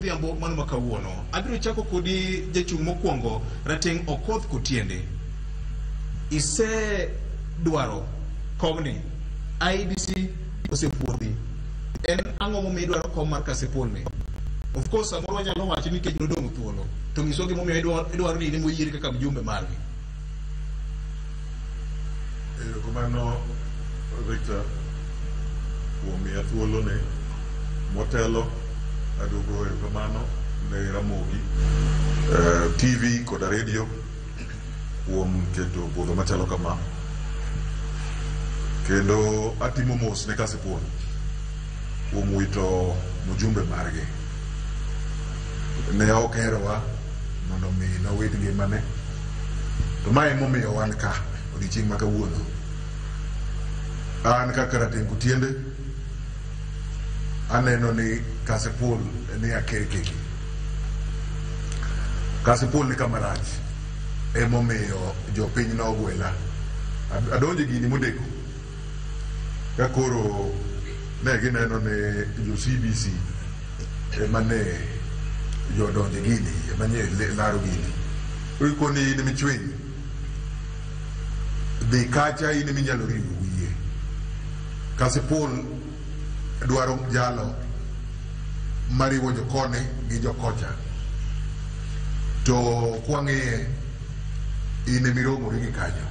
Odhiambo mano ma kawuono. Abiro chako kodi jachung' mokwongo Rateng' Okoth Kotiende. Ise dwaro komni. IEBC osepuodhi. En ang'o momiyo idwaro kom mar Kasipul ni? Of course samoro wanyalo wacho ni nikech nodong' thuolo. To nyiswa gimomiyo idwaro ni in ema oyieri kaka mjumbe margi. Erokamano Victor kuom miya thuolo ni. Motelo aduogo erokamano ne Ramogi TV koda radio kuom keto budho machalo kama. Kendo atimo mos ne Kasipul kuom wito mjumbe margi. Ne ok herowa mondo mi nowit ngimane. To mae emomiyo wan ka odiochieng' ma kawuono. An kaka Rateng' Otiende aneno ni Kasipul ni akerkegi. Kasipul ni kama rach emomiyo jopiny nogwela. Adonjo e gini modeko ka koro ne gineno ni jo CBC ema ne jodonjo e gini ema ne laro gini. Koro ikoni in michwiny dhi kacha in eminyalo riwo wiye. Kasipul dwaro jalo mariwo jokoni gi jokocha. To kwang'iye in emiromori gi kanyo.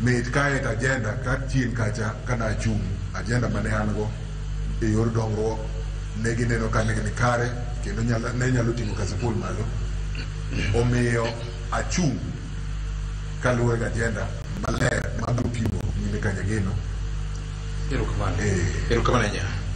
Mit kae to agenda ka chien kacha ka nachung' agenda mane an go e yor dongruok ne gineno ka ne ni kare kendo ne nyalo ting'o Kasipul malo. Omiyo achung' kaluwore gi agenda maler mabiro pimo nyime Kanyageno. Erokamano. Erokamano ahinya.